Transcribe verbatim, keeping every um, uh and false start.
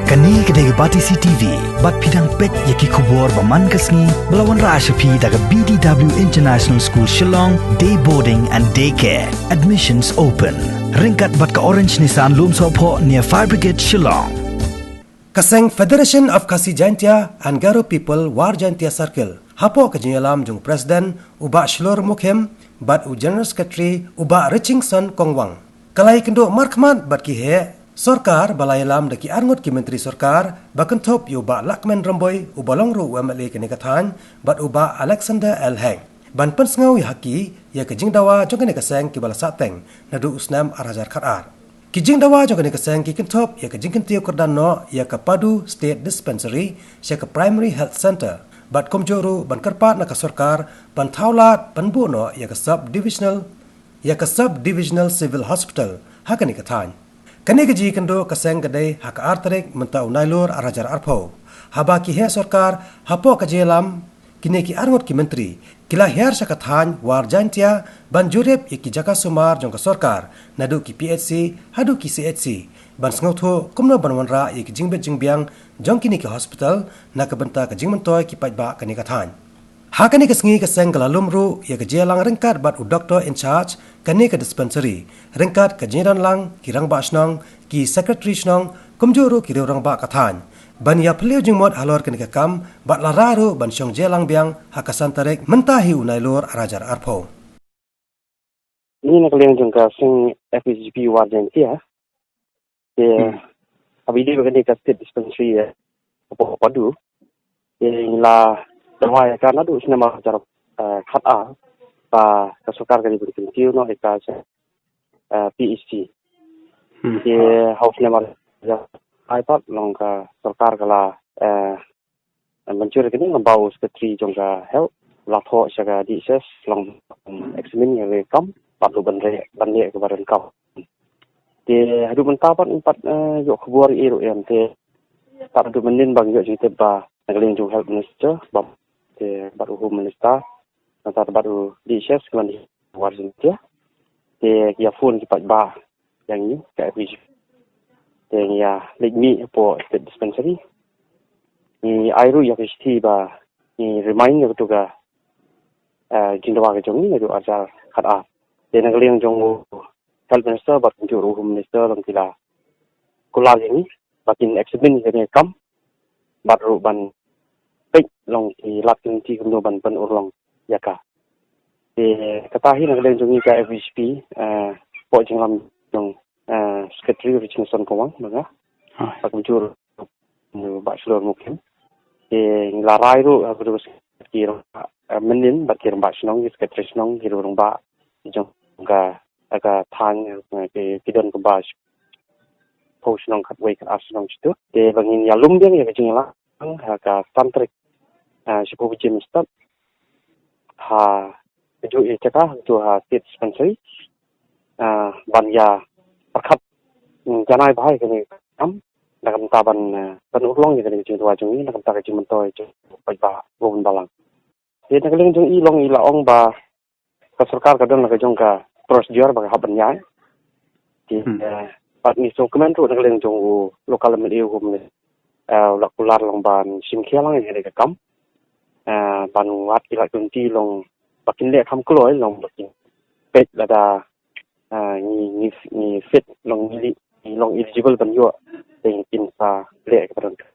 Kane ka dei ka Batesi T V, bad phi dang peit ïa ki khubor ba man ka sngi, ba la wanrah sha phi da ka B D W International School Shillong, Day Boarding and Day Care. Admissions open. Ryngkat bad ka Orange Nissan Lumsohphoh near Fire Brigade Shillong. Ka seng Federation of Khasi Jaintia and Garo People War Jaintia Circle, hapoh ka jingïalam jong u President u Bah Shlur Mukhim bad u General Secretary u Bah Richingson Kongwang, ka la ïakynduh markhmat bad ki heh sorkar ba la ïalam da ki arngut ki myntri sorkar, ba kynthup ïa u Bah Lahkmen Rymbui uba long ruh u M L A kane ka thaiñ, bad u Bah Alexander L Hek, ban pynsngew ïa ha ki ïa ka jingdawa jong kane ka seng kiba la sahteng naduh u snem ar hajar khatar. Ki jingdawa jong kane ka seng ki kynthup ïa ka jingkyntiew kyrdan noh ïa ka Padu State Dispensary sha ka Primary Health Centre, bad kumjuh ruh ban kyrpad na ka sorkar ban thaw lad ban buh noh ïa ka Sub Divisional ïa ka Sub Divisional Civil Hospital ha kane ka thaiñ. Kane ka jingïakynduh ka seng ka dei ha ka ar tarik mynta u Nailur ar hajar arphew, haba ki heh sorkar hapoh ka jingïalam kine ki arngut ki myntri ki la hiar sha ka thaiñ War Jaintia ban jurip ïa ki jaka sumar jong ka sorkar, naduh ki P H C haduh ki C H C, ban sngewthuh kumno ban wanrah ïa ki jingbit jingbiang jong kine ki hospital na ka bynta ka jingmyntoi ki paidbah kane ka thaiñ. Ha kane ka sngi ka seng ka la lum ruh ïa ka jingïalang ryngkat bad u doctor in charge kane ka dispensary, ryngkat ka jingdon lang ki rangbah shnong, ki secretary shnong, kumjuh ruh ki riew rangbah ka thaiñ, ban ïa phylliew jingmut halor kane ka kam, bad la rai ruh ban shong jingïalang biang ha ka san tarik mynta hi u Nailur ar hajar arphew. Ngi na ka liang jong ka seng F H G P War Jaintia, te Hmm. haba ïadei bad kane ka state dispensary, eh, hapoh Padu, te ngi la dawa ïa ka naduh u snem ar hajar, eh, khatar, ba ka sorkar ka dei ban kyntiew noh ïa ka sha, eh, P H C. Hmm. Te ha u snem ar hajar arphew pat long ka sorkar ka la, eh, mynjur ïa kane, namar ba u secretary jong ka health la thoh sha ka D H S long, um, examine ïa ka kam, bad ruh ban leh, ban leh ïa kaba donkam. Te haduh mynta pat, pat, eh, ïoh khubor ïa ruh em, te pat haduh mynnin ba ngi ïoh jingtip ba na ka liang jong u health minister, ba te bad u home minister, nangta bad u D H S ki wan War Jaintia. Te ki ïa phone ki paidbah ïa ngi ka F H G P. Te ngi ïa leit mih hapoh state dispensary. Ngi ai ruh ïa ka shithi ba ngi remind ïa kato ka, eh, jingdawa ka jong ngi naduh ar hajar khatar. Te na ka liang jong u health minister bad kumjuh ruh home minister long ki la kular ïa ngi ba kin examine ïa kane ka kam, bad ruh ban peit long ki lad ki lynti kumno ban pynurlong ïa ka. Te kata hi na ka liang jong ngi ka F H P, eh, hapoh jingïalam jong, eh, secretary Richardson Kongwang, ba nga. Ah. Bad kumjuh ruh u Bah Shlur Mukhim. Te ngi la rai ruh, eh, ki rangbah, eh, mynnin bad ki rangbah shnong, ki secretary shnong, ki rangbah jong ka, eh, ka thaiñ, eh, ki, ki don kumba shiphew shnong, khatwei khatar shnong shatu. Te ba ngin ïa lum biang ïa ka jingïalang ha ka san tarik, eh, shiphew baje mynstep, ha kajuh ïa ka jaka, kajuh ha state dispensary, eh, ban ïa pyrkhat, mm, janai bha ïa kane ka kam, na ka bynta ban, eh, ban urlong ïa kane ka jingdawa jong ngi, na ka bynta ka jingmyntoi jong u paidbah bun balang. Te na ka liang jong i long i la ong ba ka sorkar ka don la ka jong ka procedure ba ka hap ban ïaid. Te, Hmm. eh, pat ngi sngewkmen ruh na ka liang jong u local M L A u, eh, u la kular long ban shim khia lang ïa kane ka kam. Eh, ban wad ki lad ki lynti long ba kin leh kham kloi long ba kin peit lada, eh, ngi, ngi, ngi fit long ngi li, ngi long eligible ban ïoh. Te ngin sa leh kaba donkam.